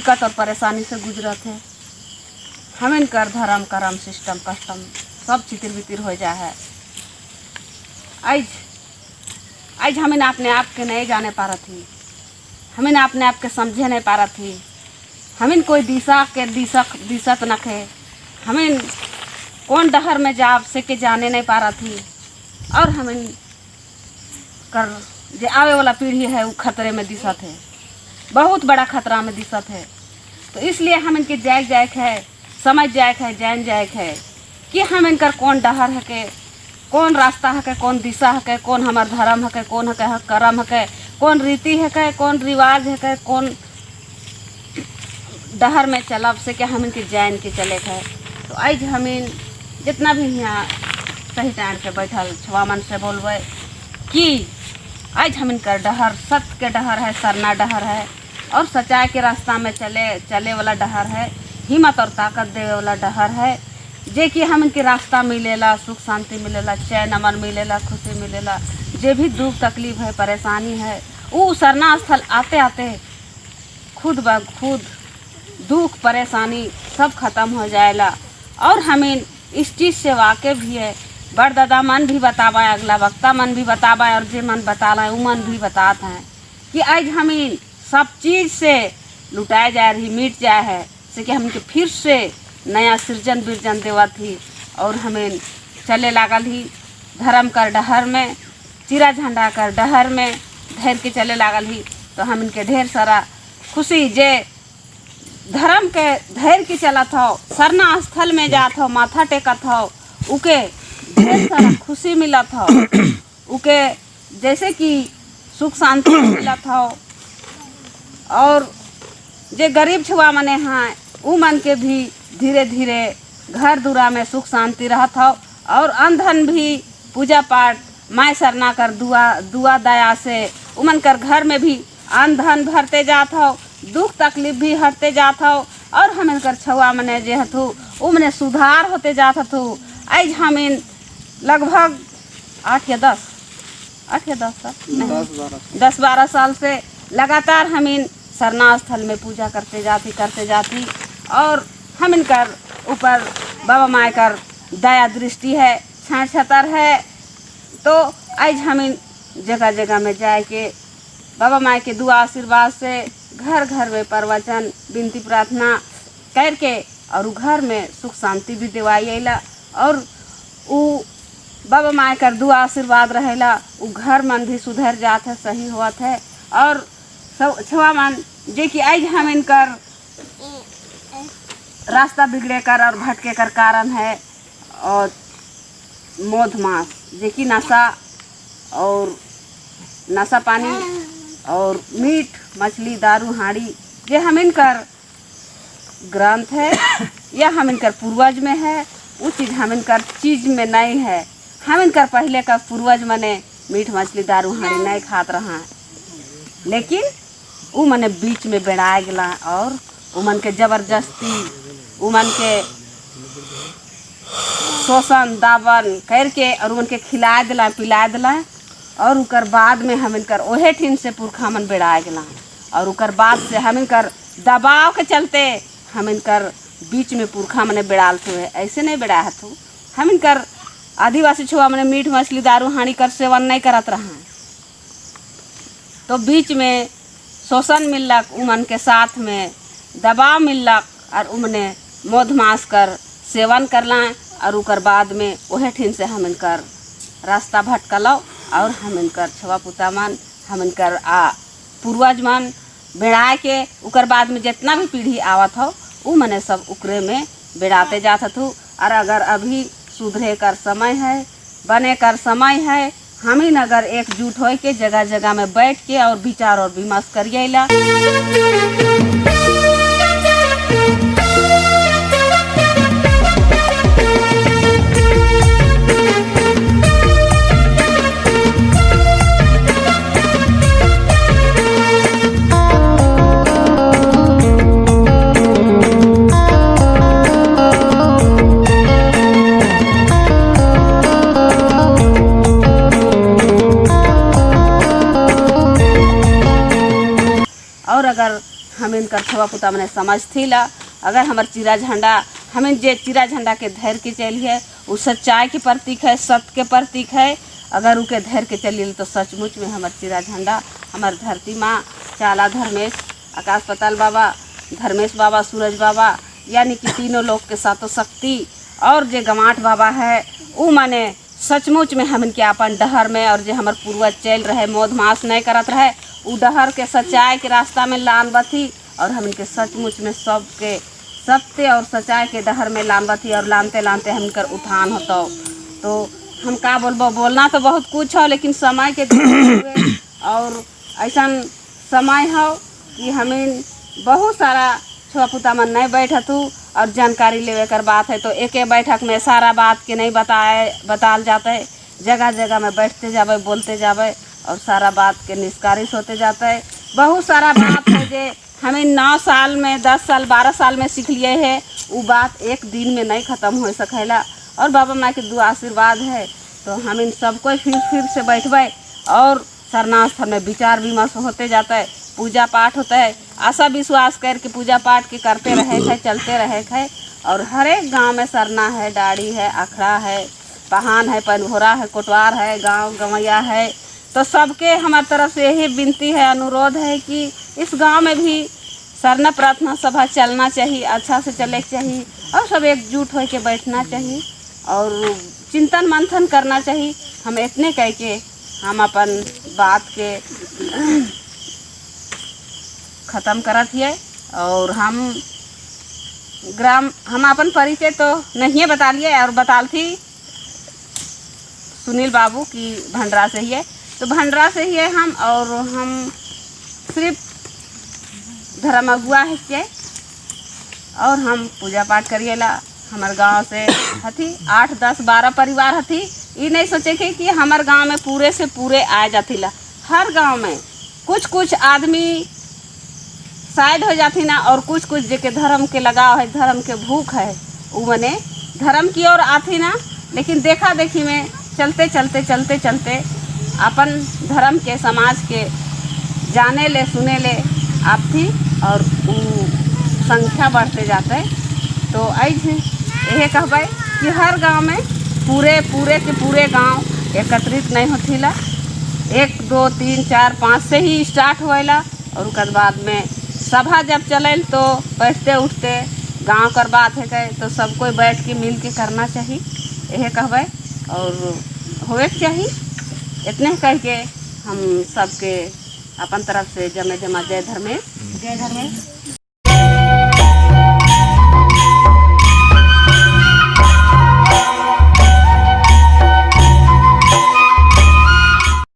दिक्कत और परेशानी से गुजरत है। हमिन कर धर्म करम सिस्टम कस्टम सब छितिर बितिर हो जाए है। आज आज हमिन अपने आप के नहीं जाने पा रही थी, हमिन अपने आप के समझे नहीं पा रही थी, हमिन कोई दिशा के दिशा दिशत नखे, हमिन कौन डहर में जाब से के जाने नहीं पा रही थी। और हमिन कर जो आवे वाला पीढ़ी है वो खतरे में दिशत है, बहुत बड़ा खतरा में दिशत है। तो इसलिए हम इनके जायक जायक है, समझ जायक है, जान जायक है कि हम इनकर कौन डहर है के, कौन रास्ता है के, कौन दिशा है के, कौन हमार धर्म है के, कौन है के करम है के, कौन रीति है के, कौन रिवाज है के, कौन डहर में चलब से के हम इनके जान के चले है। तो आज हम इन जितना भी यहाँ सही टाइम से बैठल छुआ मन से बोलबै कि आज हम इनकर डहर सत्य के डहर है, सरना डहर है और सच्चाई के रास्ता में चले चले वाला डहर है, हिम्मत और ताकत देवे वाला डहर है, जे कि हम इनके रास्ता मिलेला, सुख शांति मिलेला, चैन अमन मिलेला, खुशी मिलेला। जे भी दुख तकलीफ है, परेशानी है, वो सरना स्थल आते आते खुद ब खुद दुख परेशानी सब खत्म हो जाएला। और हमें इस चीज़ से वाकिफ भी है, बड़ दादा मन भी बतावा, अगला वक्ता मन भी बतावा और जे मन बता रहा है वो मन भी बताते हैं कि आज हमें सब चीज़ से लुटाए जा रही, मिट जाए है, से कि हमके फिर से नया सृजन बिरजन देवत ही और हमें चले लागल ही धर्म कर डहर में, चिरा झंडा कर डहर में धैर के चले लागल ही। तो हम इनके ढेर सारा खुशी जे धर्म के धैर्य के चलत हो, सरना स्थल में जात हो, माथा टेकत हो, उके ढेर सारा खुशी मिलत हो, उके जैसे कि सुख शांति मिलत हो। और जे गरीब छुआ मने हैं उ मन के भी धीरे धीरे घर दुरा में सुख शांति रहत हो और अंधन भी पूजा पाठ माय सरना कर दुआ दुआ दया से उमन कर घर में भी अन्न धन भरते जात हो, दुख तकलीफ भी हटते जात हो। और हम इनकर छुआ मने जे हथु उ मने सुधार होते जात हथु। आज हम इन लगभग 8 या 10 साल, 10-12 साल से लगातार हम इन सरना स्थल में पूजा करते जाती और हम इनकर ऊपर बाबा माए कर दया दृष्टि है, छाछ छतर है। तो आज हम इन जगह जगह में जाए के बाबा माए के दुआ आशीर्वाद से घर घर में प्रवचन विनती प्रार्थना करके और उ घर में सुख शांति भी दिवाई अला और उ बाबा माए कर दुआ आशीर्वाद रहेला, उ घर मन भी सुधर जात है, सही होत है। और सब छुआ मन जे कि आज हम इनकर रास्ता बिगड़े कर और भटके कर कारण है और मौध मांस जे कि नशा और नशा पानी और मीट मछली दारू हाड़ी जे हम इनकर ग्रंथ है या हम इनकर पूर्वज में है, वो चीज़ हम इनकर चीज़ में नहीं है। हम इनकर पहले का पूर्वज मने मीट मछली दारू हाड़ी नहीं खात रहा है, लेकिन उ मने बीच में बेड़ाए गला और उ मन के जबरदस्ती उ मन के शोषण दाबन करके और उन के खिला दिला पिला दिला और उकर बाद में हम इनकर ओहे ठिन से पुरखा मन बेड़ाए गला और उकर बाद से हम इनकर दबाव के चलते हम इनकर बीच में पुरखा मने बेड़ाल थो है, ऐसे नहीं बेड़ा हथु। हम इनकर आदिवासी छुआ मने मीट मछली दारू हानि कर सेवन नहीं करत रहा, तो बीच में शोषण मिलक उमन के साथ में दबाव मिलक और उमने मौध मांस कर सेवन करला और उकर बाद में ओहे ठिन से हम इनकर रास्ता भटकलो और हम इनकर छुआ पुता मन हम इनकर आ पूर्वज मन बेड़ाए के उकर बाद में जितना भी पीढ़ी आवत हो उ मने सब उकरे में बेड़ाते जात हथु। और अगर अभी सुधरे कर समय है, बने कर समय है, हम ही अगर एकजुट हो के जगह जगह में बैठ के और विचार और विमर्श करिएला। और अगर हम इनकर छुआ पुता मने समझती ला। अगर हमार चिरा झंडा, हमें जे चिरा झंडा के धैर्य के चलिए, वो सच्चाई के प्रतीक है, सत्य के प्रतीक है। अगर उके धैर्य के चलिए तो सचमुच में हमार चिरा झंडा, हमार धरती माँ, चाला धर्मेश, आकाश पताल बाबा, धर्मेश बाबा, सूरज बाबा, यानी कि तीनों लोग के सातों शक्ति और जे गमाठ बाबा है, उ माने सचमुच में हमन के अपन डहर में और जे हमार पूर्वज चल रहे, मौध मांस नहीं करत रहे, उ डहर के सच्चाई के रास्ता में लान बथी और हमन के सचमुच में सबके सत्य और सच्चाई के डहर में लान बथी और लानते लानते हमकर उठान होतो। तो हम का बोलबो, बोलना तो बहुत कुछ हो, लेकिन समय के देखते हुए और ऐसा समय हो कि हमें बहुत सारा छुआ पुता मन नहीं बैठतू और जानकारी लेवे कर बात है तो एक बैठक में सारा बात के नहीं बताए बताल जाता है। जगह जगह में बैठते जाबे, बोलते जाबे और सारा बात के निष्कर्ष होते जाता है। बहुत सारा बात है जे हमें 9 साल में, 10 साल, 12 साल में सीख लिए है, वो बात एक दिन में नहीं ख़त्म हो सकेला। और बाबा माँ के दुआ आशीर्वाद है तो हम इन सबको फिर से बैठबे और सरना स्थल में विचार विमर्श होते जाता है, पूजा पाठ होता है, आशा विश्वास करके पूजा पाठ के करते रहे है, चलते रहे है। और हर एक गांव में सरना है, डाड़ी है, अखड़ा है, पहान है, पनभोरा है, कोटवार है, गांव गवैया है। तो सबके हमारे तरफ से यही विनती है, अनुरोध है कि इस गांव में भी सरना प्रार्थना सभा चलना चाहिए, अच्छा से चले के चाहिए और सब एकजुट होके बैठना चाहिए और चिंतन मंथन करना चाहिए। हम इतने कह के हम अपन बात के ख़त्म करत हिए। और हम ग्राम, हम अपन परिचय तो नहीं बता लिए और बताल थी सुनील बाबू की भंडरा से ही है, तो भंडरा से ही है हम। और हम सिर्फ धर्म अगुआ है के और हम पूजा पाठ करिएला। हमार गांव से हथी 8, 10, 12 परिवार हथी। ये नहीं सोचे के कि हमार गांव में पूरे से पूरे आ जाती ला। हर गांव में कुछ कुछ आदमी साइड हो जाती ना और कुछ कुछ जेके धर्म के लगाव है, धर्म के भूख है, वो मने धर्म की ओर आती ना, लेकिन देखा देखी में चलते चलते चलते चलते अपन धर्म के, समाज के जाने ले, सुने ले आप थी और वो संख्या बढ़ते जाते है। तो ऐसे यही कहबै कि हर गांव में पूरे पूरे के पूरे गांव एकत्रित नहीं होती ला। एक, दो, तीन, चार, पाँच से ही स्टार्ट होएला और उसके बाद में सभा जब चले तो बैठते उठते गांव कर बात है के तो सब कोई बैठ के मिल के करना चाहिए, यही कहबै और होए के चाहिए। इतने कह के हम सबके अपन तरफ से जमे जमा जय धर्मेश। जय धर्मेश।